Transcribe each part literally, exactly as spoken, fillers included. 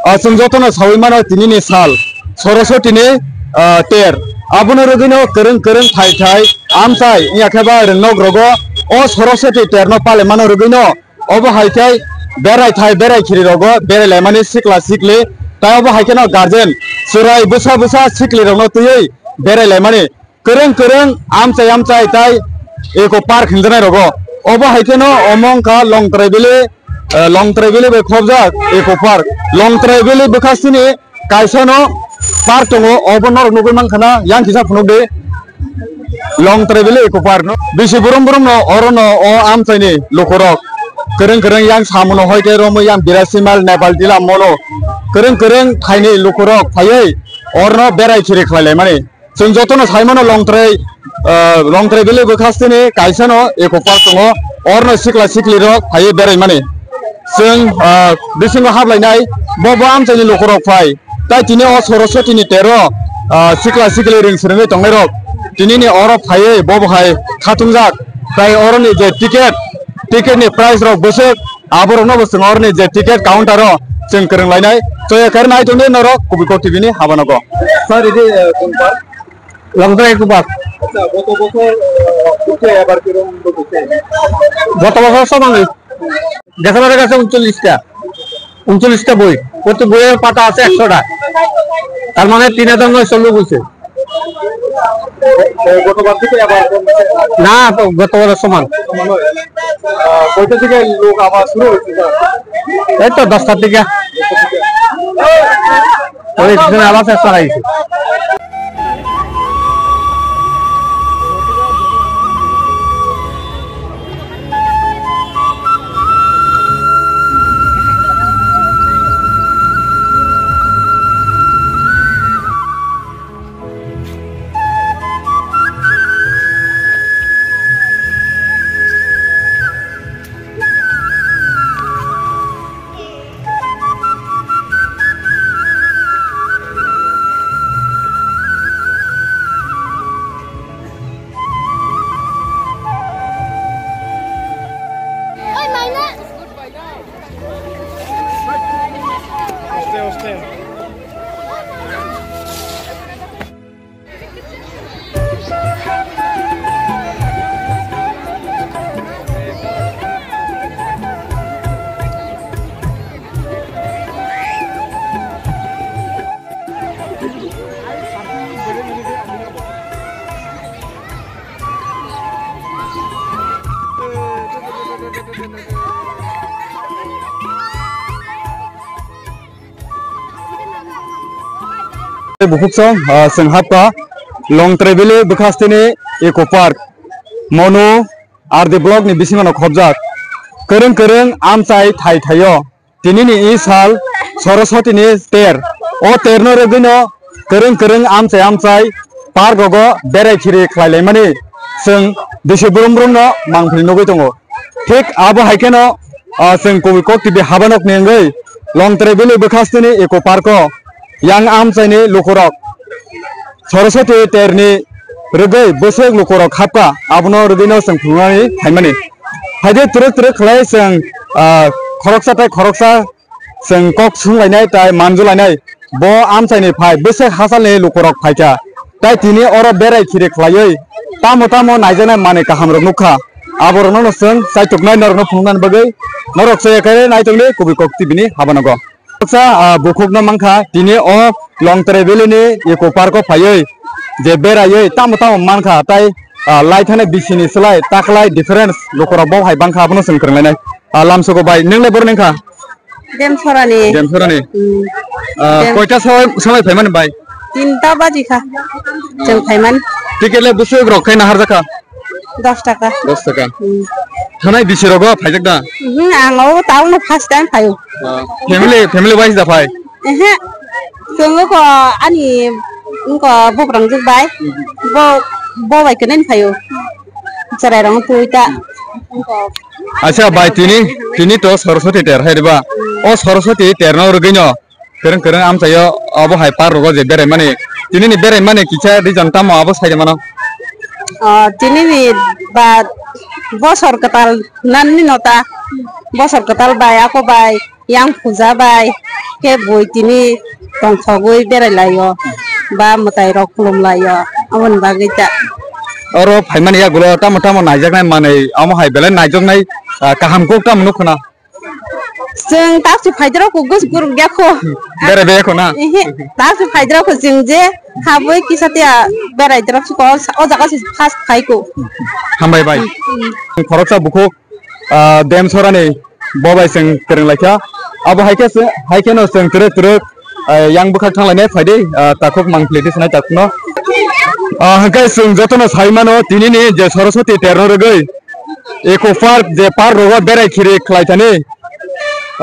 ah, chwng jotono saui mano tinini sal, Saraswatini, ah, ter. Abono rwgwino kwrwng kwrwng thai thai amchai wngya khe ba rwngnok rogo o Saraswati terno pale mano rwgwino obo hai khe berai thai berai khiri rogo berai laimani sikla sikli, tai obo hai kheno guardian chwrai bwsa bwsa sikli rokno twiwi berai laimani. Kwrwng kwrwng amchai amchai tai eco park hinjanai rogo. Obo hai kheno omo wngkha Longtrai Valley, eh, Longtrai Valley bai khobjak eco park. Longtrai Valley bwkha sini kaisa no park tongo, obo norok nugwi mankha na, yang kisa phunuk di. Longtrai Valley eco park no bisi burum burum no oro no o amchai ni lukurok kwrwng kwrwng yang samuno hoi tei romwi yang birasi mal Nepal tila mono kwrwng kwrwng thaini lukurok phaiwi oro no berai khiri khlai lai mani. Chwng jotono sai mano Longtrai, ah, Longtrai Valley bwkha sini kaisa no eco park tongo, orno sikla sikli rok phaiwi berai mani. Chwng, ah, bisingo hap lainai, bo bo amchaini lukurok phai. Tai tini o Saraswatini tero, ah, sikla sikli ring swrwngwi tongnai rok. Tinini oro phaiwi bo bo hai khatungjak. Tai oroni je ticket, ticket ni price rok bwswk, aborokno bo chwng oroni je ticket counter o chwng kwrwng lainai. Chwng khe nai tongdi norok Kubui Kok T V ni habanogo. Sir, idi, eh, kun park? Longtrai eco park. আচ্ছা, গত বছর, আহ, উঠে এবার কিরকম উঠেছে? গত বছর সমান। দেখানো গেছে ঊনচল্লিশটা, ঊনচল্লিশটা বই, প্রতি বইয়ের পাতা আছে একশোটা, তার মানে তিন হাজার নয়শো লোক হয়েছে। এই গতবার থেকে এবার কম বেশি? না, তো গতবারের সমান। সমান হয়। আহ, কয়টা থেকে লোক আবার শুরু হয়েছে, স্যার? এই তো দশটার দিকে। দশটার দিকে। ওই একজন আবার চেষ্টা হয়েছে। Bukhuk song, ah, chwng hapkha Longtrai Valley bwkha stini Eco Park. Mono R D block ni bisingo no khobjak. Kwrwng kwrwng amchai thai thaio. Tinini i sal Saraswatini ter. O terno rwgwino kwrwng kwrwng amchai amchai park rogo berai khiri khlai laimani chwng bisi brum brumno mangpili nugwi tongo. Thik abo hai kheno, ah, chwng Kubui Kok T V habanokni wngwi Longtrai Valley bwkha stini Eco Park o yang amchaini lukurok Saraswati terni rwgwi bwswk lukurok hapkha, abono rwgwino chwng phunuknani phaimani. Haide twrwk twrwk khlai chwng, ah, khoroksa tei khoroksa chwng kok sunglainai tei manjulainai. Bo amchaini phai bwswk hachalni lukurok phaikha. Tai tini oro berai khiri khlaiwi tamo tamo naijaknai manwi kahamrok nukha. Aborokno chwng chaituknai norokno phunuknani bagwi norok chaya khe naitongdi Kubui Kok T V ni habanogo. Baksa, ah, bukhukno mankha, tini o Longtrai Valley ni Eco Park o phaiwi je beraiwi tamo tamo mankha, tai, ah, lai thani bisini slai taklai difference lukurok bo hai bangkha, abono chwng kwrwnglainai. Ah, lamsoko bai, nwng le borok nengkha? Demsorani. Demsorani. Hmm. Ah, Dem- koita samai, samai phaimani bai? Tinta baji kha. Chwng phaimani. Ticket le bwswk rok khai naharjakha? Dos taka. Dos taka. Hmm. Thanai bisi rogo phaijak da? Mhm, ang o town no first time phaio. Ah, family, family wise da phai? Ehe. Chwng ko ani ko buprang jik bai. Bo, bo bai kenen phaio. Cherai rong tui ta. Acha bai tini, tini to Saraswati ter hai riba. O Saraswati ter no rwgwino. Kwrwng kwrwng amchaio obo hai park rogo je beraimani. Tinini beraimani kisa reason tamo abo sai mano? Ah, tinini ba bosor kwtal nanni nota. Bosor kwtal bai ako bai yang puja bai khe bui tini tongthogwi berai laio ba mwtai rok khulum laio, aboni bagwi ta. Oro phaimani yagulo tamo tamo naijaknai manwi, omo hai belai naijaknai, ah, kaham kok tamo nukho na? Chwng taksi phaidrok kho gus guruk ya kho. Bere be kho na? Ehe, taksi phaidrok kho chwng je habwi kisa tiya berai drop si kho, o jaga si first phai kho. Hambai bai. Khoroksa bukhuk, ah, Demsorani bo bai chwng kwrwng laikha. Abo hai khe se, hai kheno chwng twrwk twrwk, ah, yang bwkhak thang lainai phai di, ah, takhuk mang pliti sanai takhukno. Ah, hwnkhe chwng jotono sai mano, tinini je Saraswati terno rwgwi Eco Park, je park rogo berai khiri khlai thani,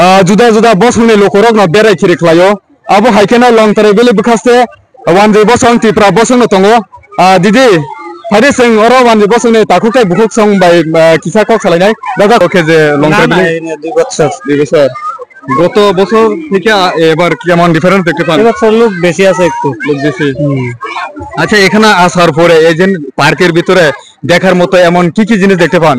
ah, juda juda bosongni lukurokno berai khiri khlaio. Abo hai kheno Longtrai Valley bwkhaste Wanjwi bosong, Tipra bosongno tongo. Ah, didi, phai di chwng oro Wanjwi bosongni takhuk tei bukhuk song bai, ah, kisa kok salainai. Dada, okay, je Longtrai Valley. Na, na, ene dui bochor. Dui bochor. গত বছর থেকে, আ, এবার কেমন ডিফারেন্স দেখতে পান? এবছর লোক বেশি আছে একটু। লোক বেশি। হুম। আচ্ছা, এখানে আসার পরে এই যে পার্কের ভিতরে দেখার মতো এমন কি কি জিনিস দেখতে পান?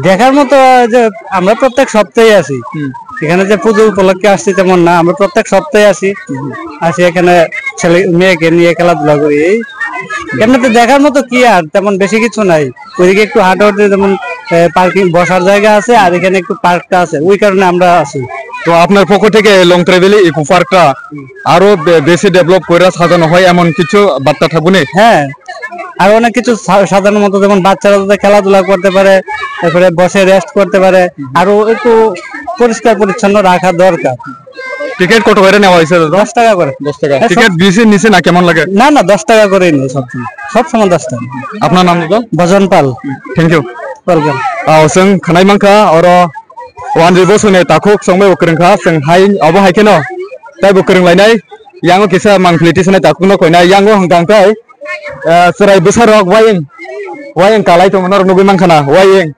দেখার মতো যে আমরা প্রত্যেক সপ্তাহে আসি। হুম। এখানে যে পুজো উপলক্ষে আসছি তেমন না, আমরা প্রত্যেক সপ্তাহে আসি। হুম। আসি এখানে ছেলে মেয়েকে নিয়ে খেলাধুলা করি। এই এমনিতে দেখার মতো কি আর তেমন বেশি কিছু নাই। ওইদিকে একটু হাঁটাহাঁটি যেমন, এ, পার্কিং বসার জায়গা আছে আর এখানে একটু পার্কটা আছে, ওই কারণে আমরা আসি। তো আপনার পক্ষ থেকে লংতরাই ভ্যালি ইকো পার্কটা আরো বে-, বেশি ডেভেলপ করে সাজানো হয় এমন কিছু বার্তা থাকবো নি? হ্যাঁ, আরো অনেক কিছু সা-, সাজানোর মতো, যেমন বাচ্চারা যাতে খেলাধুলা করতে পারে, তারপরে বসে রেস্ট করতে পারে, আরো একটু পরিষ্কার পরিচ্ছন্ন রাখা দরকার। টিকিট কত করে নেওয়া হয়েছে দাদা? দশ টাকা করে। দশ টাকা। হ্যাঁ, সব টিকিট বেশি নিচে না কেমন লাগে? না, না, দশ টাকা করেই নেই সব সময়, সব সময় দশ টাকা। আপনার নাম দাদা? ভজন পাল। Thank you. Welcome. Ah, chwng khwnai mankha oro Wanjwi bosongni takhuk chongbai bo kwrwngkha, chwng hai obo hai kheno taibo kwrwnglainai. Yango kisa mangpili tisanai takhukno koinai, yango hwnkha hwnkhe, ah, chwrai bwsarok wayeng, wayeng kalai tongma norok nugwi mankha na, wayeng.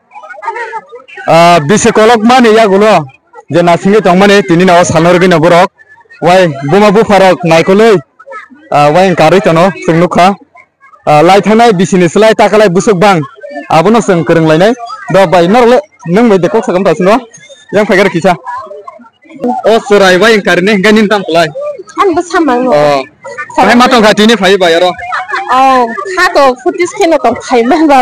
Ah, bisi kolokmani yagulo je nasingwi tongmani tini no salno rwgwino borok, wai buma bupharok naikolwi, ah, wayeng karwi tono chwng nukha. Ah, lai thangnai bisini slai takalai bwswk bang, abono chwng kwrwng lainai. Do bai norok le nwng bai de kok sakam ta sino yang phaikar kisa. O chwrai bai wngkha rine hwnkhe nini tamo khlai? Ani bo samang no. Oh. Hai ma tongkha tini phai bai oro? Oh, kha to futis kheno tong phai ma ba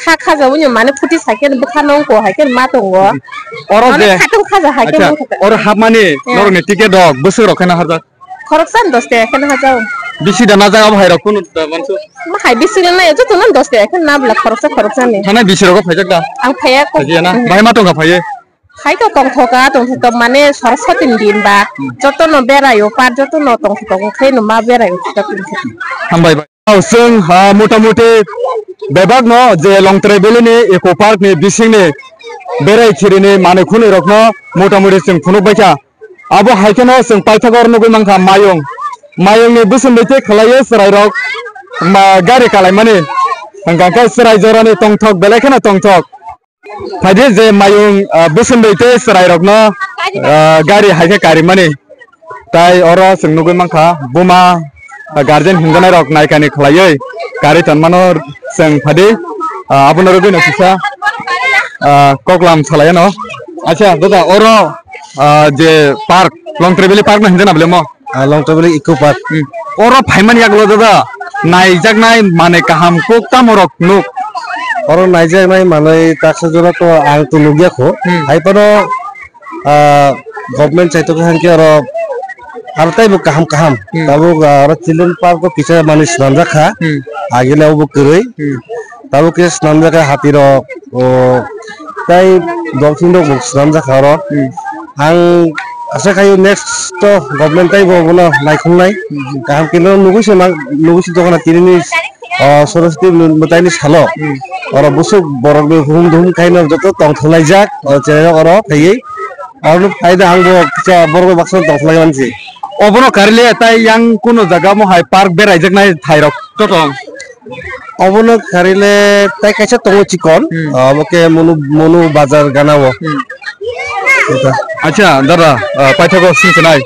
kha kha ja wngya mane futis hai kheno bwkha nong ko hai kheno ma tongo. Oro mane je kha tong kha ja hai kheno. Acha, oro hapmani norokni ticket rok bwswk rok kheno harjak? Khoroksa dos taka kheno hajao. Bisi da najak abo hai rok kunu da mansu? Ma hai bisi le nai joto no dos taka kheno na bla khoroksa khoroksa ni. Thana bisi rogo phaijak da? Ang phaiya ko. Phaiya na? Bahai ma tongkha phaiye? Hai to tongthoka, tongthoka mane Saraswati ni din ba. Joto no berai o par joto no tongthoka khai no ma berai o. Hambai bai. Chwng, ah, motamuti bebak no je Longtrai Valley ni Eco Park ni bising ni berai khiri ni manwi khwnwi rok no motamuti chwng phunuk baikha. Abo hai kheno chwng paithago oro nugwi mankha mayung. Mayung ni bwswng bai tei khwlaiwi chwrai rok ma gari kalaimani. Hwnkha khe chwrai jora ni tongthok belai kheno tongthok. Phaidi je mayung, ah, bwswng bai tei chwrai rok no, ah, gari hai khe karimani. Tai oro chwng nugwi mankha buma, ah, guardian hinjanai rok naikani khwlaiwi kari tonmano chwng phaidi, ah, abono rwgwi no kisa, ah, koklam salai ano. Acha dada oro, ah, je park, Longtrai Valley park no hinjana bole mo? Ah, Longtrai Valley Eco Park. Hmm. Oro phaimani yagulo dada naijaknai manwi kaham kok tamo rok nuk? Oro naijaknai manwi taksa jora to ang to nukya kho. Hmm. Hai phano, ah, government chaitokha hwnkhe oro aro taibo kaham kaham. Hmm. Tabuk, ah, oro children park o kisa manwi swnamjak kha. Hmm. Agini abo kwrwi. Hmm. Tabuk khe swnamjak kha hati rok, o, tai dolphin rok bo swnamjak kha oro. Hmm. Ang asa khaio next to government taibo bono naikhungnai. Hmm. Kaham khe no nugwi se ma-, nugwi se dokhana tinini, o, Saraswati mwtaini salo. Hmm. Oro bwswk borok ni hum dum khaino joto tongthok laijak, o, cherai rok oro phaiwi. Oro phai da ang bo kisa borok bai baksa tongthok lai mansi. Obono karile tai yang kuno jaga mo hai park beraijaknai thairok totong? Obono karile tai kaisa tongo chikon, hmm, ah, obo khe Monu, Monu Bazar gana o. Hmm. Acha, dada, ah, paithago singchinai.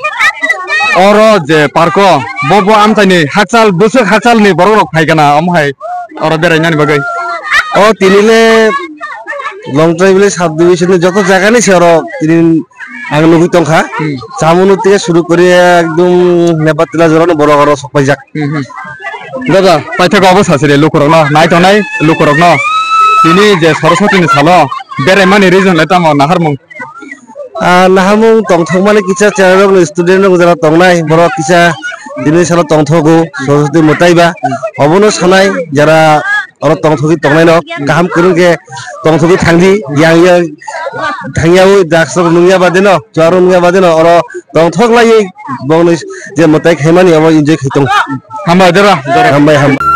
Oro je parko, bo, bo amchaini hakchal, bwswk hakchalni borok rok phai gana, omo hai oro berainani bagwi? O tinile Longtrai village sub division ni joto jaga ni se oro tini ang nugwi tongkha. Hmm. Chamung no tei suru kori ekdom Nepatila jora no borok oro sok paijak. Hmm, hmm. Dada, paithak obo sasiri lukurok no, nai tongnai lukurok no. Tini je Saraswati ni salo berai mani reason le tamo naharmung? Ah, naharmung tongthok mani kisa chera rok ni student rok jara tongnai, borok kisa tini salo tongthogo, Saraswati mwtai ba. Obono sanai jara oro tongthogwi tongnai no kaham kwrwng khe tongthogwi thangdi, yang yang thangyawi daksok nungya badeno, chuaro nungya badeno oro tongthok laiwi bongni je mwtai khaimani obo enjoy khai tong. Hambai dera. Hambai, hambai.